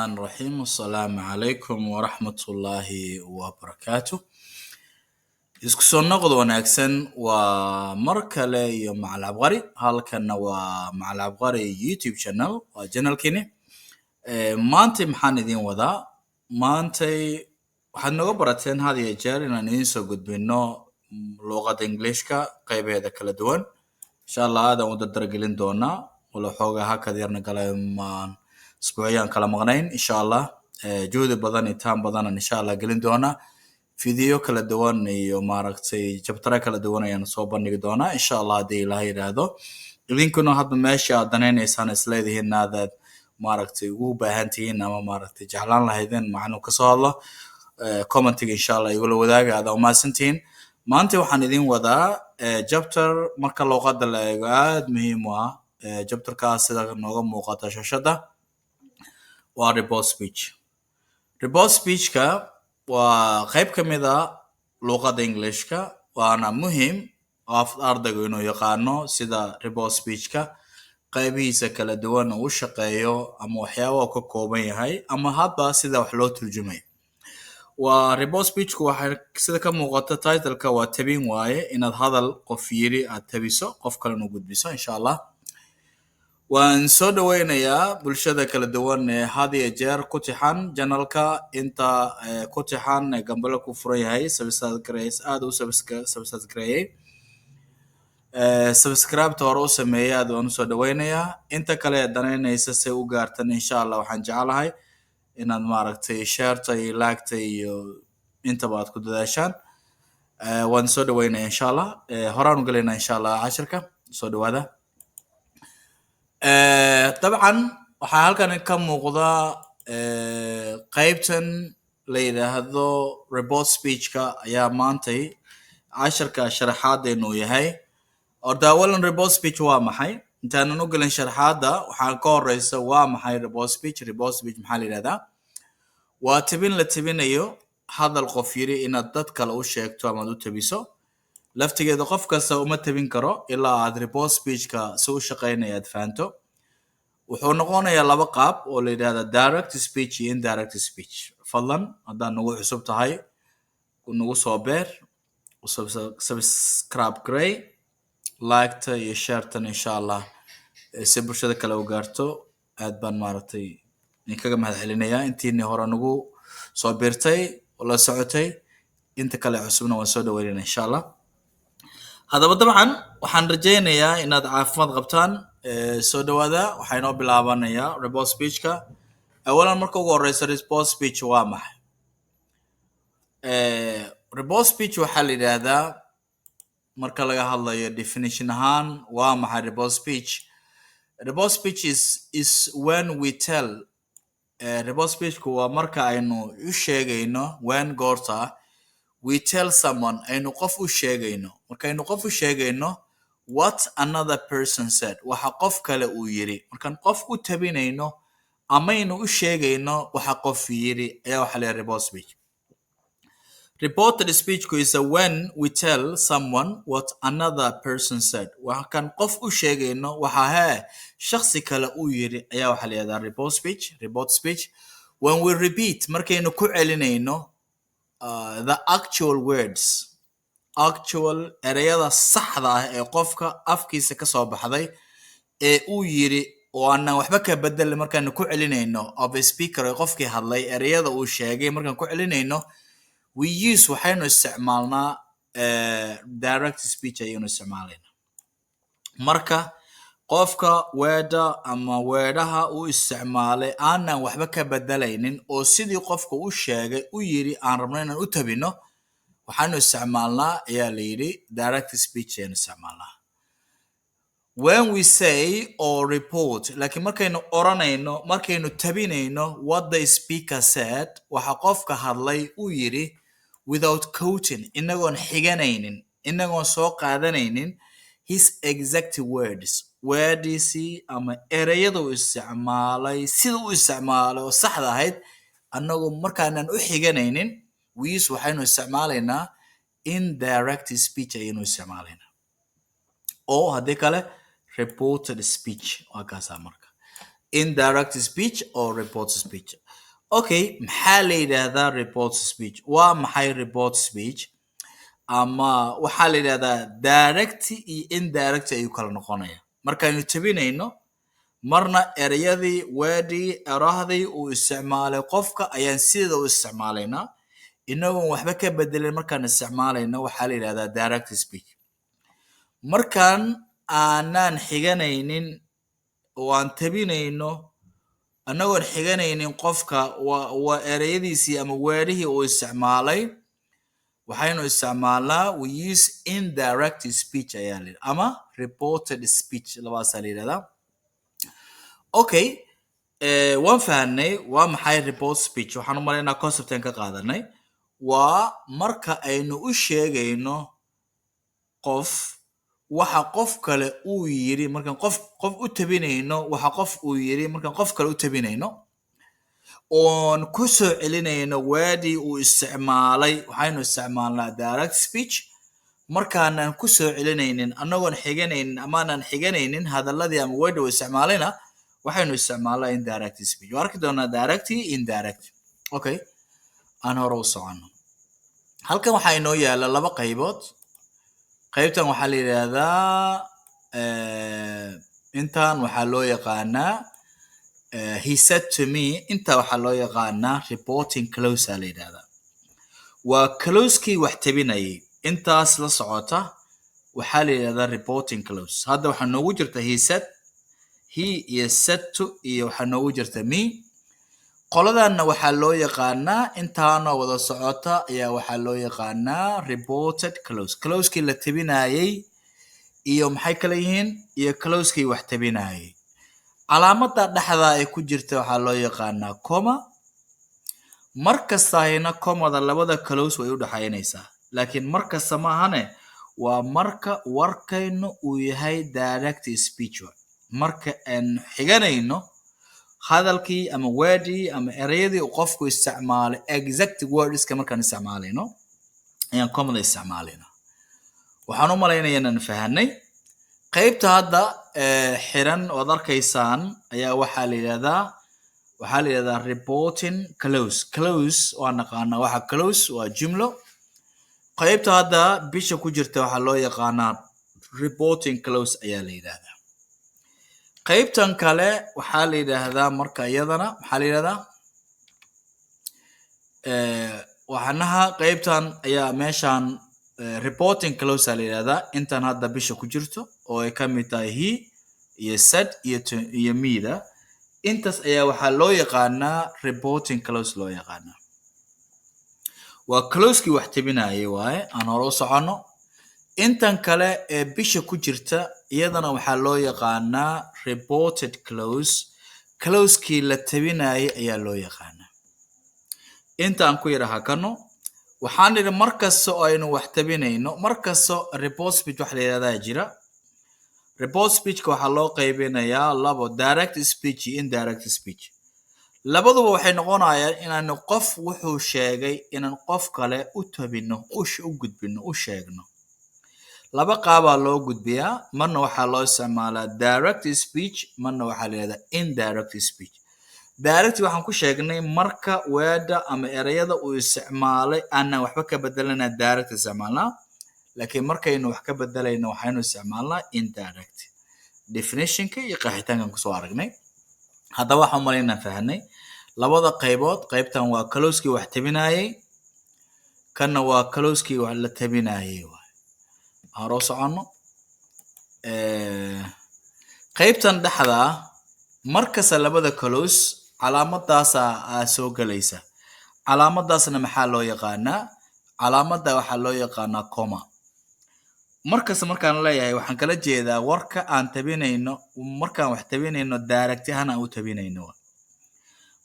Raxmaani raxiim. Asalaamu calaykum waraxmatullaahi wabarakaatu. Isku soo noqod wanaagsan. Waa mar kale iyo Macal Cabqari. Halkanna waa Macal Cabqari YouTube channel, waa channelkini. Maantay maxaan idiin wadaa? Maantay waxaad nooga barateen had iyo jeer inaan idiin soo gudbino luuqadda Englishka qaybeeda kala duwan. Insha Allah aadaan u dardargelin doonaa, wala xoogaa hakad yarna galay, maan isbuucyaan kala maqnayn. Insha Allah juhdi badan iyo taan badanaan insha Allah gelin doonaa. Video kala duwan iyo maaragtay chaptero kala duwan ayaan soo bandhigi doonaa, insha Allah, haddii Ilaah yidhaahdo. Idinkuna hadba meesha aad danaynaysaan, isleedihiin aadaad maaragtay ugu baahan tihiin ama maaragtay jeclaan lahaydeen macnuu kasoo hadlo, commentiga insha Allah igula wadaaga. Aad umahadsantihiin. Maanta waxaan idin wadaa chapter marka luuqadda la eego aad muhiim u ah. Chapterkaas sida nooga muuqata shashada waa report speech. Report speechka waa qayb ka mid a luuqadda Englishka, waana muhiim qof ardaygu inuu yaqaano sida report speechka qaybihiisa kala duwan uu u shaqeeyo ama waxyaaba uu ka kooban yahay ama hadba sida wax loo turjumayo. Waa report speechku, waxay sida ka muuqata titleka waa tabin waaye, inaad hadal qof yiri aad tabiso, qof kalena u gudbiso. Insha Allah waan soo dhaweynayaa bulshada kala duwan ee had iyo jeer ku tixan channelka, inta ku tixan ee gambalo ku furan yahay, subscribe aad u subscribe gareeyay, subscribe-ta hore u sameeyay, aad waan usoo dhaweynayaa. Inta kale ee danaynaysa say u gaartan, insha Allah waxaan jeclahay inaad maaragtay shareta iyo like-ta iyo intaba aad ku dadaashaan. Waan soo dhaweynaya insha Allah. Horaan u galaynaa insha Allah cashirka. Soo dhawaada. Dabcan waxaa halkan ka muuqda qaybtan la yidhaahdo report speechka ayaa maantay casharka sharaxaadeenu yahay. Horta awalan, report speech waa maxay? Intaanan u gelin sharaxaadda, waxaa ka horeysa, waa maxay report speech? Report speech maxaa la yidhahdaa? Waa tabin la tabinayo hadal qof yiri inaad dad kale u sheegto amaad u tabiso. Laftigeeda qof kasta uma tabin karo ilaa aad report speechka si u shaqeynaya aad fahanto. Wuxuu noqonayaa laba qaab oo la yidhahda direct speech iyo indirect speech. Fadlan haddaad nagu cusub tahay, nagu soo beer, subscribe garey, liketa iyo sharetan insha Allah si bulshada kale u gaarto. Aad baan maaragtay idinkaga mahad celinayaa intiinii hore nagu soo biirtay oo la socotay. Inta kale cusubna waan soo dhaweynayna insha Allah. Haddaba dabcan waxaan rajaynayaa inaad caafimaad qabtaan. Soo dhawaada. Waxaa inoo bilaabanayaa report speechka. Awalan, marka ugu horeysa, report speech waa maxay? Report speech waxaa la yidhaahdaa, marka laga hadlayo definition ahaan, waa maxay report speech? Report speech is when we tell, report speechku waa marka aynu u sheegayno, when goorta, we tell someone, aynu qof u sheegayno, markaynu qof u sheegayno, what another person said, waxa qof kale uu yiri. Markaan qof u tabinayno amaynu u sheegayno waxa qof yiri ayaa waxaa la yidhaha report speech. Reported speech is a when we tell someone what another person said. Waxaan qof u sheegayno waxa hee shakhsi kale uu yiri ayaa waxaa la yidhahdaa report speech. Report speech. When we repeat, markaynu ku celinayno, the actual words, actual ereyada saxda ah ee qofka afkiisa ka soo baxday ee uu yiri oo aanan waxba ka bedelin, markaanu ku celinayno, of a speaker, ee qofkii hadlay ereyada uu sheegay markaan ku celinayno, we use, waxaynu isticmaalnaa, direct speech ayaynu isticmaalaynaa. Marka qofka weedha ama weedhaha uu isticmaalay aanan waxba ka bedelaynin oo sidii qofka u sheegay u yiri aan rabno inaan u tabino, waxaanu isticmaalnaa ayaa la yidhi direct speech ayaynu isticmaalnaa. When we say or report, laakiin markaynu oranayno, markaynu tabinayno, what the speaker said, waxa qofka hadlay uu yiri, without quoting, inagoon xiganaynin, inagoon soo qaadanaynin, his exact words, weedhiisii ama ereyada uu isticmaalay, sida uu isticmaalay oo saxda ahayd annagoo markaanan u xiganaynin, we use, waxaynu isticmaalaynaa, indirect speech ayaynu isticmaalaynaa, oo haddii kale reported speech. Waa kaasaa. Marka Indirect speech or report speech. Okay, maxaa la yidhaahdaa report speech? Waa maxay report speech? Ama waxaa la yidhahdaa direct iyo indirect ayuu kala noqonaya. Markaaynu tabinayno, marna ereyadii, weedhii, erahdii uu isticmaalay qofka ayaan sideeda u isticmaalaynaa inagoon waxba ka bedelin. Markaan isticmaalayno, waxaa la yidhahdaa direct speech. Markaan aanaan xiganaynin oo aan tabinayno annagoon xiganaynin qofka waa ereyadiisii ama weedhihii uu isticmaalay, waxaynu isticmaalnaa, we use indirect speech ayaa la yidhi ama reported speech, labadaasaa la yidhahdaa. Okay, waan fahanay waa maxay report speech. Waxaan u malaynaa conceptan ka qaadanay waa marka aynu u sheegayno qof waxa qof kale uu yiri. Markaan qof u tabinayno waxa qof uu yiri, markaan qof kale u tabinayno oon ku soo celinayno weedhii uu isticmaalay, waxaynu isticmaalnaa direct speech. Markaanan ku soo celinaynin annagoon xiganaynin amaanan xiganaynin hadalladii ama weedhii uu isticmaalayna, waxaynu isticmaalnaa indirect speech. Waa arki doonaa direct iyo indirect. Okay, aan hore u soconno. Halkan waxaa inoo yaala laba qaybood. Qaybtan waxaa la yidhaahdaa, intan waxaa loo yaqaanaa "he said to me". Inta waxaa loo yaqaanaa reporting clause aa la yidhahdaa, waa clausekii wax tabinayay. Intaas la socota waxaa la yidhahdaa reporting clause. Hadda waxaa noogu jirta he said, he iyo said to, iyo waxaa noogu jirta me. Qoladanna waxaa loo yaqaanaa, intaana wada socota ayaa waxaa loo yaqaanaa reported clause, clausekii la tabinayay. Iyo maxay kala yihiin iyo clausekii wax tabinayay? Calaamadda dhexda ay ku jirta waxaa loo yaqaanaa comma. Mar kastahayna commada labada clause way u dhexaynaysaa, laakiin mar kasta ma ahane, waa marka warkaynu uu yahay direct speech, marka aan xiganayno hadalkii ama weedhii ama ereyadii uu qofku isticmaalay, exact wordska markaan isticmaalayno ayaan commada isticmaalayna. Waxaan u malaynaya inaan fahanay. Qaybta hadda xiran ood arkaysaan ayaa waxaa la yidhahdaa reporting clause. Clause waa naqaanaa, waxa clause waa jumlo. Qaybta hadda bisha ku jirta waxaa loo yaqaanaa reporting clause ayaa la yidhahdaa. Qaybtan kale waxaa la yidhaahdaa marka iyadana maxaa la yidhahdaa? Waxanaha qaybtan ayaa meeshan reporting clause aa la yidhahdaa. Intan hadda bisha ku jirto oo ay ka mid tahay he iyo said iyo to iyo me-da, intaas ayaa waxaa loo yaqaanaa reporting clause loo yaqaanaa, waa clausekii wax tabinayay waaye. Aan hore u soconno. Intan kale ee bisha ku jirta iyadana waxaa loo yaqaanaa reported clause, clausekii la tabinayay ayaa loo yaqaanaa. Inta aan ku yara hakano. Waxaan nidhi mar kasta oo aynu wax tabinayno, mar kasta report speech wax la yidhahdaa jira. Report speechka waxaa loo qaybinayaa labo: direct speech iyo indirect speech. Labaduba waxay noqonayaan inaanu qof wuxuu sheegay inaan qof kale u tabino, u gudbino, u sheegno. Laba qaabaa loo gudbiyaa: marna waxaa loo isticmaalaa direct speech, marna waxaa la yidhahdaa indirect speech. Direct waxaan ku sheegnay marka weedha ama ereyada uu isticmaalay aanan waxba ka bedelana direct isticmaalnaa, laakiin markaynu wax ka bedelayno waxaynu isticmaalnaa indirect. Definitionka iyo qeexitaankan kusoo aragnay. Haddaba waxaan u malaynaa fahanay labada qaybood. Qaybtan waa clausekii wax tabinayay, kanna waa clausekii wax la tabinayay waay. Hore u soconno. Qaybtan dhexda ah, markasta labada clause calaamaddaasa aa soo gelaysa. Calaamadaasna maxaa loo yaqaanaa? Calaamadda waxaa loo yaqaanaa comma. Markasta markaan leeyahay, waxaan kala jeedaa warka aan tabinayno markaan wax tabinayno direct ahaan aan u tabinayno.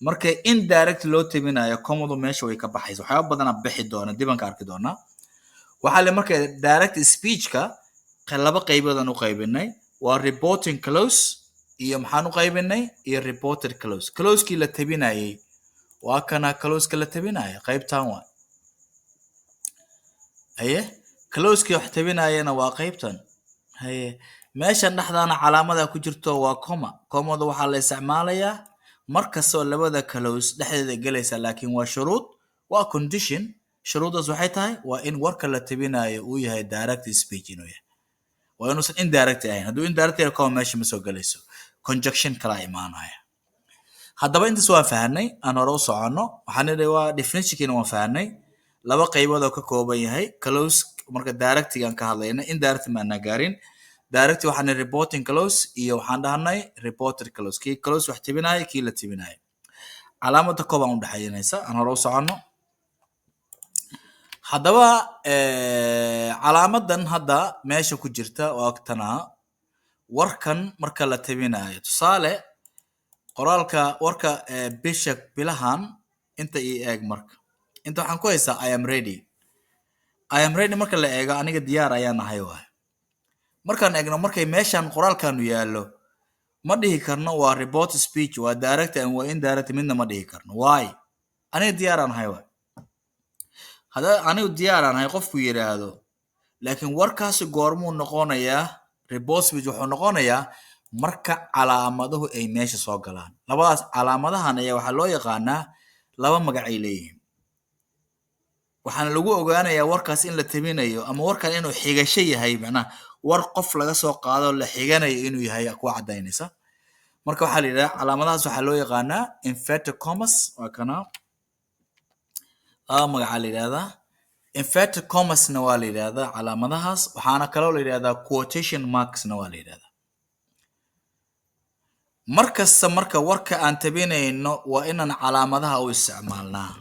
Marka indirect loo tabinayo, commadu meesha way ka baxaysa. Waxyaaba badanaa bixi doona, diban ka arki doonaa. Waxaa le marka direct speechka laba qayboodaan u qaybinay: waa reporting clause iyo maxaan u qaybinay? Iyo reported clause, clausekii la tabinayay. Waa kana clauseka la tabinaya, qaybtan waa haye. Clausekii wax tabinayana waa qaybtan haye. Meeshan dhexdaana calaamada ku jirto waa comma. Commada waxaa la isticmaalayaa mar kastoo labada clause dhexdeeda gelaysa, laakiin waa shuruud, waa condition. Shuruuddaas waxay tahay waa in warka la tabinayo uu yahay direct speech inuu yahay, waa inuusan indirect ahayn. Hadduu indirect yahay, comma meesha ma soo gelayso, conjunction kala imaanaya. Haddaba intaas waan fahanay, aan hore u soconno. Waxaan nidhi waa definitionkiina waan fahanay, laba qaybood oo ka kooban yahay clause. Marka directigaan ka hadlayna, indirect maanaa gaarin. Direct waxaan nidhi reporting clause iyo waxaan dhahnay reported clause, kii clause wax tebinaya, kii la tebinaya. Calaamada comma u dhexaynaysa. Aan hore u soconno. Haddaba calaamadan hadda meesha ku jirta waa tanaa. Warkan marka la tebinayo, tusaale qoraalka warka bisha bilahan inta ii eeg. Marka inta waxaan ku haystaa "I am ready". "I am ready" marka la eego, aniga diyaar ayaan ahay waay. Markaan eegno, markay meeshan qoraalkanu yaallo, ma dhihi karno waa report speech, waa direct and waa indirect, midna ma dhihi karno. Why? Aniga diyaaraan ahay waay. Hadda anigu diyaaraan ahay qofku yidhaahdo, laakiin warkaasi goormuu noqonayaa report speech? Wuxuu noqonayaa marka calaamaduhu ay meesha soo galaan. Labadaas calaamadahan ayaa waxaa loo yaqaanaa, laba magac ay leeyihiin. Waxaana lagu ogaanayaa warkaas in la tabinayo ama warkan inuu xigasho yahay, macnaha war qof laga soo qaado la xiganayo inuu yahay kuwa caddaynaysa. Marka waxaa la yidhaha calaamadahaas waxaa loo yaqaanaa inverted commas. Waa kana, laba magacaa la yidhahdaa. Inverted commasna waa la yidhahdaa calaamadahaas, waxaana kaloo la yidhahdaa quotation marksna waa la yidhahdaa. Mar kasta marka warka aan tabinayno waa inaan calaamadaha u isticmaalnaa.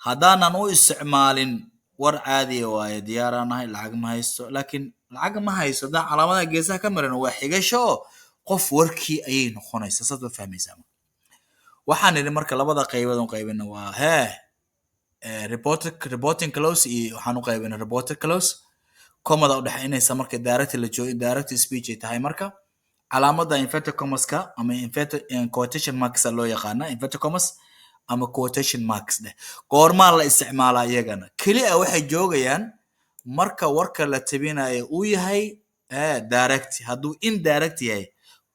Haddaanan u isticmaalin, war caadiya waaye: diyaaraan ahay, lacag ma haysto. Laakiin lacag ma haysto haddaan calaamadaha geesaha ka marin, waa xigasho oo qof warkii ayay noqonaysaa. Saas ba fahmaysaa. Waxaan idhi marka labada qaybood un qaybina waa hee reporting clause iyo waxaan u qaybinay reported clause. Commada udhexaynaysa marka direct la joogo, direct speech ay tahay. Marka calaamada inverted commaska ama inverted quotation marks loo yaqaana, inverted commas ama quotation marks dheh. Goormaa la isticmaalaa iyagana? Keli a waxay joogayaan marka warka la tabinayo uu yahay direct. Hadduu indirect yahay,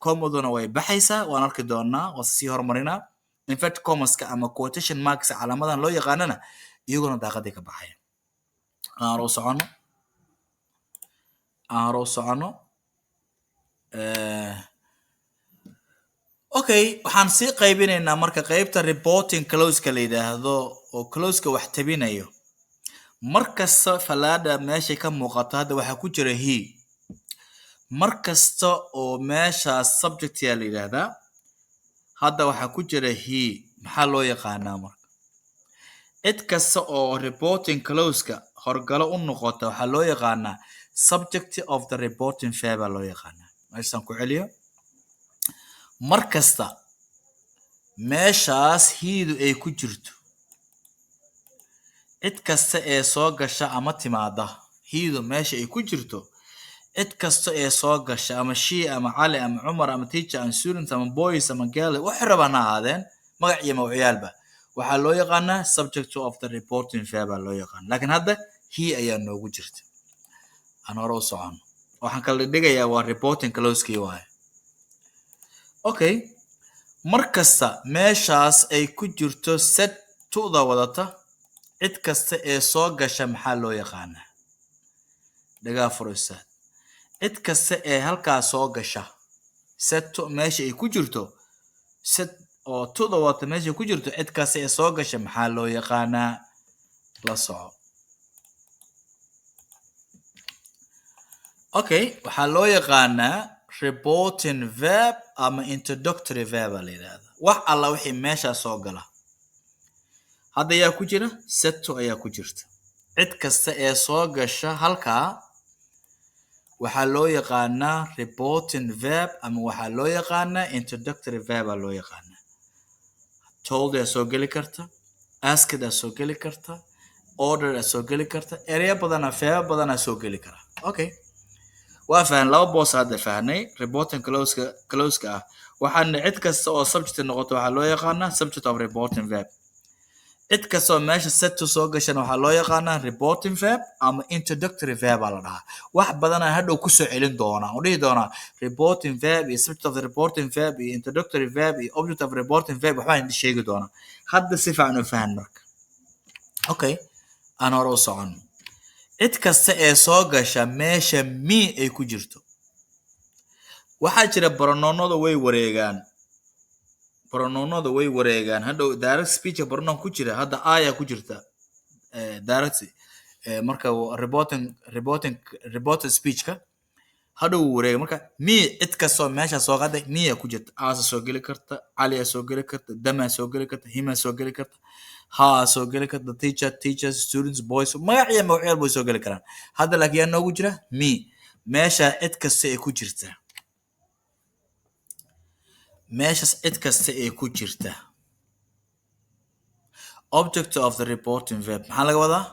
commaduna way baxaysaa, waan arki doonaa, waa sii horumarinaa. Inverted commaska ama quotation marks calaamadan loo yaqaanana iyaguna daaqaday ka baxaya. Aan hore u socono, aan hore u socono. Okay, waxaan sii qaybinaynaa marka qaybta reporting clauseka la yidhaahdo oo clauseka wax tabinayo. Mar kasta falaadha meeshay ka muuqato, hadda waxaa ku jira he. Mar kasta oo meeshaas subject yaa la yidhaahdaa, hadda waxaa ku jira he, maxaa loo yaqaanaa? Marka cid kasta oo reporting clauseka horgalo u noqota waxaa loo yaqaanaa subject of the reporting verb baa loo yaqaanaa. Meeshaan ku celiyo. Mar kasta meeshaas he-du ay ku jirto, cid kasta ee soo gasha ama timaada, he-du meesha ay ku jirto, cid kasta ee soo gasha, ama she ama Cali ama Cumar ama teacher ama student ama boys ama girl, waxay rabaan ha ahaadeen, magac iyo magacyaalba, waxaa loo yaqaanaa subject of the reporting verb baa loo yaqaana. Laakiin hadda he ayaa noogu jirta. Aan hore u socono. Waxaan kala dhigayaa waa reporting clausekii waaye. Okay, mar kasta meeshaas ay ku jirto said to-da wadata, cid kasta ee soo gasha maxaa loo yaqaanaa? Dhagaa furo, ustaad. Cid kasta ee halkaa soo gasha, said to meesha ay ku jirto, said oo to-da wadata meesha ku jirto, cid kasta ee soo gasha maxaa loo yaqaanaa? La soco. Okay, waxaa loo yaqaanaa reporting verb ama introductory verb aa la yidhahdaa. Wax alla wixii meeshaa soo gala. Hadda ayaa ku jira, said to ayaa ku jirta. Cid kasta ee soo gasha halkaa waxaa loo yaqaanaa reporting verb ama waxaa loo yaqaanaa introductory verb aa loo yaqaanaa. Told aa soo geli karta, asked aa soo geli karta, order aa soo geli karta, ereyo badanaa, verbo badanaa soo geli kara. Okay, waa fahan laba boos hadda fahnay. Reporting clauseka, clauseka ah, waxaana cid kasta oo subject noqoto waxaa loo yaqaanaa subject of reporting verb. Cid kastoo meesha said to soo gashana waxaa loo yaqaanaa reporting verb ama introductory verb aa la dhahaa. Wax badanaa hadhow kusoo celin doonaa oo dhihi doonaa reporting verb iyo subject of the reporting verb iyo introductory verb iyo object of reporting verb. Waxbaan idin sheegi doonaa. Hadda si fiican u fahan marka. Okay, aan hore u soconno. Cid kasta ee soo gasha meesha me ay ku jirto, waxaa jira pronounada way wareegaan. Pronounada way wareegaan. Hadhow direct speech pronoun ku jira, hadda aya ku jirta direct marka reported speechka hadhow wuu wareega. Marka me, cid kastoo meesha soo qaday me ku jirta, us aa soo geli karta, Cali aa soo geli karta, them aa soo geli karta, him aa soo geli karta, her aa soo geli karta, teacher, teachers, students, boys, magac iyo magacyaal bay soo geli karaan. Hadda laakiin yaa noogu jira? Me. Meesha cid kasta ay ku jirta, meeshas cid kasta ee ku jirta object of the reporting verb. Maxaa laga wadaa?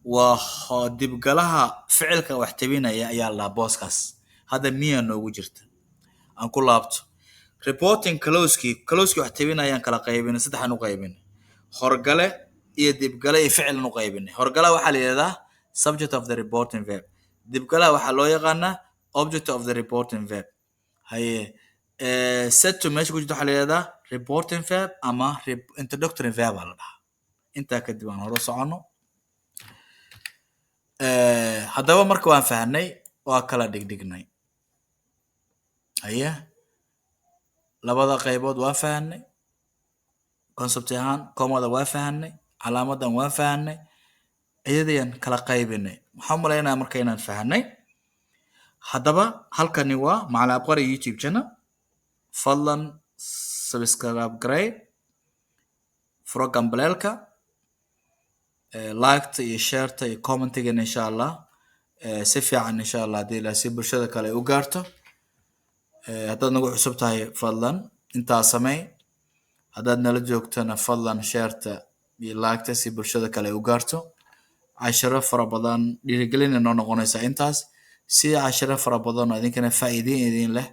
Waa dibgalaha ficilka wax tabinaya ayaa la dhahaa booskaas. Hadda me aa noogu jirta. Aan ku laabto reporting clausekii. Clausekii wax tabinayaan kala qaybinay, saddexaan u qaybinay: horgale iyo dibgale iyo ficilan u qaybinay. Horgalaha waxaa la yidhahdaa subject of the reporting verb. Dibgalaha waxaa loo yaqaanaa object of the reporting verb. Haye, said to meesha ku jirta waxaa la yidhahdaa reporting verb ama introductory verb aa la dhahaa. Intaa kadib aan hore soconno. Haddaba marka waan fahnay, waa kala dhigdhignay. Haye, labada qaybood waa fahanay concept ahaan, commada waa fahanay, calaamadan waa fahanay, iyadayaan kala qaybinay. Waxaan malaynayaa marka inaan fahanay. Haddaba halkani waa Macalin Abqari YouTube channel. Fadlan subscribe garey, furo gambaleelka, liketa iyo shareta iyo commentigana, insha Allah, si fiican, insha Allah, haddii la si bulshada kale ay u gaarto. Haddaad nagu cusub tahay, fadlan intaa samey. Haddaad nala joogtana, fadlan shareta iyo liketa si bulshada kale ay u gaarto. Casharo fara badan dhiirigelina noo noqonaysa intaas, si casharo fara badan oo idinkana faa'iideyn idin leh,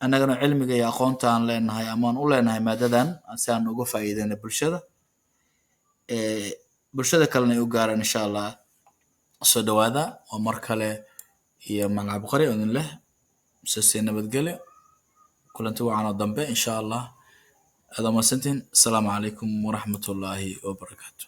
annagana cilmiga iyo aqoonta aan leenahay amaan u leenahay maadadan si aan uga faa'iideyno bulshada, bulshada kalena ay u gaaraan, insha Allah. Soo dhawaada, waa mar kale iyo Macalin Cabqari oo idin leh sasi nabadgelyo, kulanti wacan oo dambe, insha Allah. Aad mahadsantihiin. Asalaamu calaykum waraxmatullaahi wabarakaatu.